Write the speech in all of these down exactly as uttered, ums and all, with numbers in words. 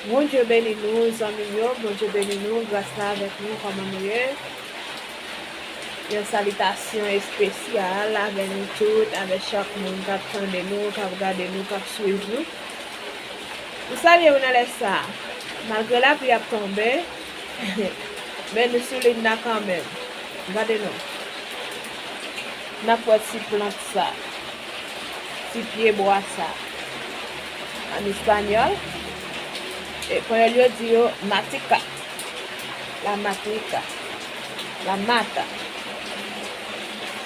Bondye beni nou, zanmi m yo. Bondye beni nou, gras la avèk nou, kòman nou ye? Yon salitasyon espesyal avè nou tout, avè chak moun k ap tande nou, k ap gade nou, k ap swiv nou. M salye w nan lè sa a. Malgre lapli ap tonbe, men nou sou liy la kanmenm. Gade non. N ap wè ti plant sa, ti pye bwa sa. An espanyòl, e panyòl yo di yo matika. La matika. La mata.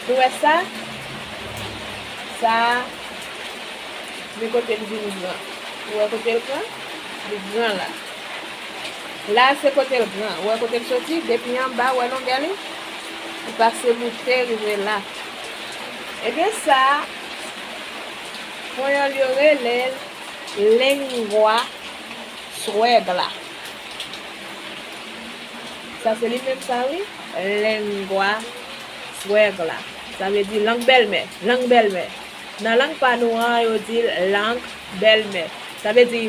Nou wè sa? Sa, men kote l vin gran. Ou wè kote l gran? Li gran la. La, se kote l gran. Ou wè kote l soti? Depi anba, ou wè longè li? Li pase moute, rive la. Ebyen, sa, panyòl yo rele l lengwa swèg la. Sa se li menm sa, wi. Lengwa swèg la. Sa vle di lang bèlmè, lang bèlmè. Nan lang pa nou an, yo di l lang bèlmè. Sa vle di,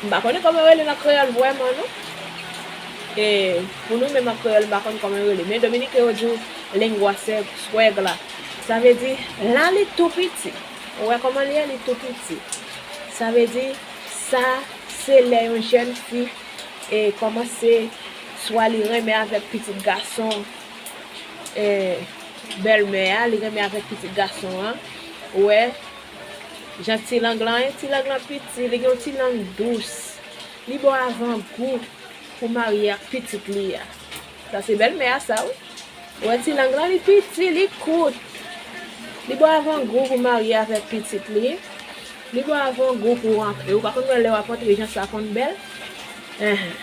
m pa konnen kòman yo rele l an kreyòl vrèman, non. E pou nou menm an kreyòl, m pa konn kòman yo rele. Men dominiken yo di w lengwa swèg la. Sa vle di, la li tou piti. Ou wè kòman li ye, li tou piti. Sa vle di, sa se lè yon jèn fi e kòmanse, swa li renmen avèk pitit gason, e bèlmè a, li renmen avèk pitit gason an. Ou wè, jan ti lang lan ye, ti lang lan piti, li gen yon ti lang dous. Li ba w avangou pou marye ak pitit li a. Sa se bèlmè a sa, wi. Ou wè ti lang lan, li piti, li kout. Li ba w avangou pou marye avèk pitit li. Li ba w avangou pou w antre. Ou pa konn wè lè w ap antre, jan sa konn bèl? Enhen.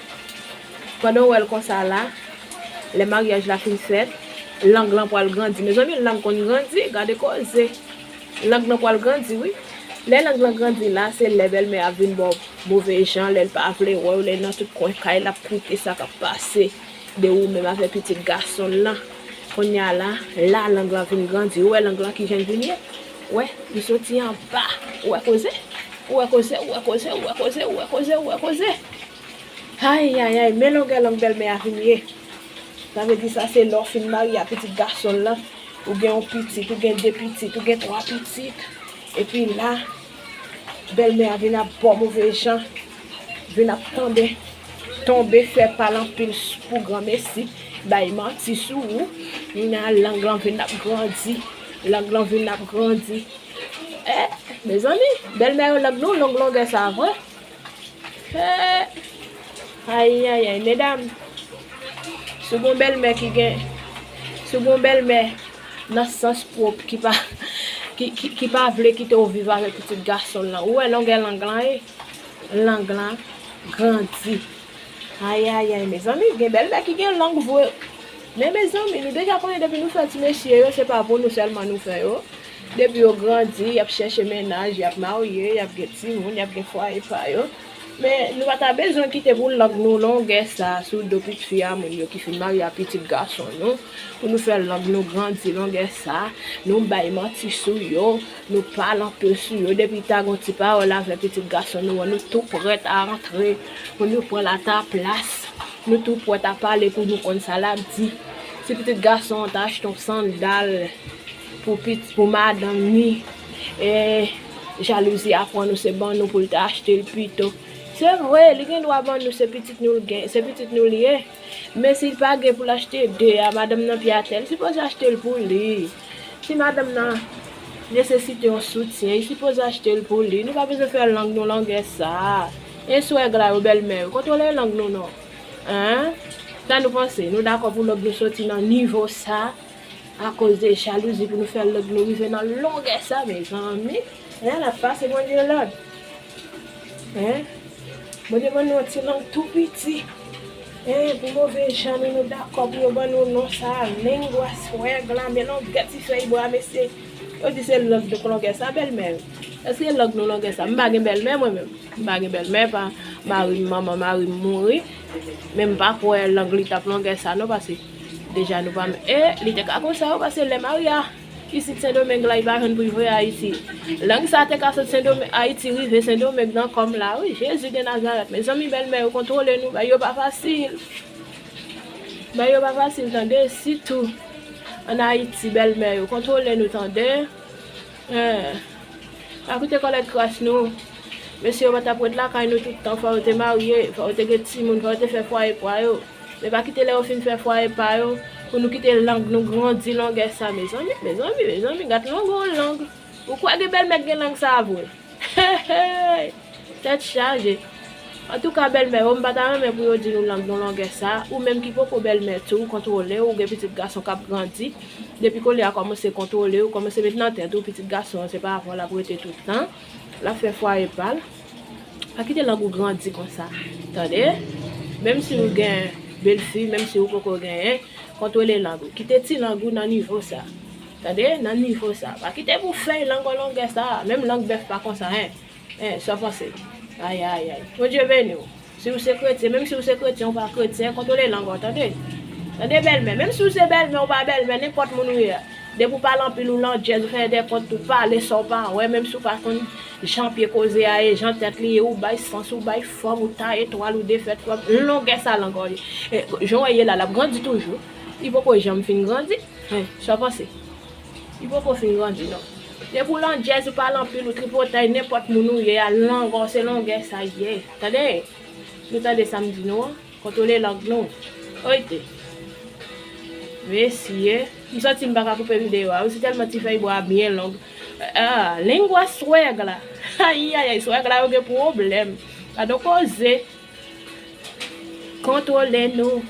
Pandan w wè l konsa la, lè maryaj la fin fèt, lang lan pral grandi. Mezanmi, lang konn grandi, gade koze. Lang lan pral grandi, wi. Lè lang lan grandi la, se lè bèlmè a vin ba w move jan, lè l pa vle wè w, lè l nan tout kwen kay, l ap koute sa k ap pase de ou menm avè pitit gason l lan. Kounye a la, la lang lan vin grandi. Ou wè lang lan ki jan l vin ye? Ou wè, li soti anba. Ou wè koze? Ou wè koze, ou wè koze, ou wè koze, ou wè koze, ou wè koze. Ay, ay, ay, men longè lang bèlmè a vin ye. Sa vle di sa se lè w fin marye a pitit gason l lan. Ou gen yon pitit, ou gen de pitit, ou gen twa pitit. Epi la, bèlmè a vin ap ba w move jan, vin ap tonbe, tonbe fè pale anpil s- pou granmesi, bay manti sou ou. Kounye a lang lan vin ap grandi, lang lan vin ap grandi. Eh, mezanmi, bèlmè yo lang nou long longè sa vre. Eh, ay, ay, ay, medam. Si w gen yon bèlmè ki gen, si w gen yon bèlmè nan sans pwòp ki pa, ki, ki, ki pa vle kite w viv avèk pitit gason l lan, ou wè longè lang lan ye? Lang lan grandi. Ay, ay, ay, mezanmi, gen bèlmè ki gen lang vre. Men mezanmi, nou deja konnen depi nou fè ti mesye yo, se pa pou nou sèlman nou fè yo. Depi yo grandi, y ap chèche mennaj, y ap marye, y ap gen timoun, y ap gen fwaye pa yo. Men nou pa ta bezwen kite pou lang nou longè sa sou do pitit fi a moun yo ki fin marye a pitit gason nou, pou nou fè lang nou grandi longè sa, nou bay manti sou yo, nou pale anpil sou yo. Depi ta gon ti pawòl avè pitit gason nou an, nou tou prèt a antre pou nou pran lata plas. Nou tou prèt a pale pou nou konn sa l ap di. Si pitit gason an ta achte yon sandal pou pit- pou madanm ni, e jalouzi a pran nou, se ban nou pou l ta achte l pito. Se vre, li gen dwa ban nou, se pitit nou l gen, se pitit nou l ye. Men si l pa gen pou l achte de a madanm nan pye atè, li sipoze achte l pou li. Si madanm nan nesesite yon soutyen, li sipoze achte l pou li. Nou pa bezwen fè lang nou longè sa. E swèg la yo, bèlmè yo, kontwole lang nou non. Hein? Sa nou panse? Nou dakò pou lang nou soti nan nivo sa akoz de jalouzi pou nou fè lang nou rive nan longè sa, mezanmi? Lè n ap pase Bondye lòd. Hein? Bondye ban nou yon ti lang tou piti. Hein, pou move jan nou, nou dakò pou yo ban nou non sa, lengwa swèg la, men longè ti fèy bwa, mesye. Yo di se lang nou longè sa, bèlmè. Èske lang nou longè sa? M pa gen bèlmè, mwen menm. M pa gen bèlmè, pa mari m, manman mari m mouri. Men m pa kwè lang li t ap longè sa non, paske deja nou pa menm. E li te ka konsa wi, paske lè marye a, Isit Sendomeng la, li pa jwenn pou l voye Ayiti. Lang sa te ka sot Sendomeng, Ayiti rive Sendomeng nan kò m la, wi. Jezi de Nazarèt. Mezanmi, bèlmè yo kontwole nou, bagay yo pa fasil. Bagay yo pa fasil, tande. Sitou ann Ayiti, bèlmè yo kontwole nou, tande. Eh, pa koute kòlèt kras nou. Mesye yo pa t ap ret lakay nou tout tan, fò yo te marye, fò yo te gen timoun, fò yo te fè fwaye pa yo. Men pa kite lè yo fin fè fwaye pa yo, pou nou kite lang nou grandi longè sa, mezanmi, mezanmi, mezanmi, gad longè yon lang. Ou kwè gen bèlmè k gen lang sa a vre? Hey, hey! Tèt chaje. Antouka, bèlmè yo, m pa ta renmen pou yo di nou lang nou longè sa, ou menm ki poko bèlmè tou, kontwole w, ou gen pitit gason k ap grandi, depi kounye a kòmanse kontwole w, kòmanse met nan tèt ou, pitit gason an, se pa avè w l ap rete tout tan, l ap fè fwaye pa l. Pa kite lang ou grandi konsa, tande? Menm si ou gen bèlfi, menm si ou poko genyen, kontwole lang ou. Kite ti lang ou nan nivo sa, tande? Nan nivo sa. Pa kite pou fèy lang ou longè sa, menm lang bèf pa konsa, en. Eh, sa w panse? Ay, ay, ay. Bondye beni w. Si w se kretyen, menm si w se kretyen ou pa kretyen, kontwole lang ou, tande? Tande, bèlmè. Menm si w se bèlmè ou pa bèlmè, nenpòt moun ou ye a. Depi w pale anpil, ou landjèz, ou fè dèkont, ou pale sa w pa wè, menm si w pa konn jan pye koze a ye, jan tèt li ye, ou bay sans, ou bay fòm, ou taye twal, ou defèt fòm, longè sa lang ou ye. E, jan w ye la, l ap grandi toujou. Li poko janm fin grandi. Hen, sa w panse? Li poko fin grandi, non. Depi w landjèz, ou pale anpil, ou tripotay, nenpòt moun ou ye a, lang ou se longè sa ye. Tande? Nou tande sa m di nou an? Kontwole lang nou. Oyte. Mesye, m santi m pa ka koupe videyo a, wi, se tèlman ti fèy bwa a byen long. Ah, lengua suegra. Ayayay, suegra yo gen pwoblèm. Gade yon koze. Kontwole nou.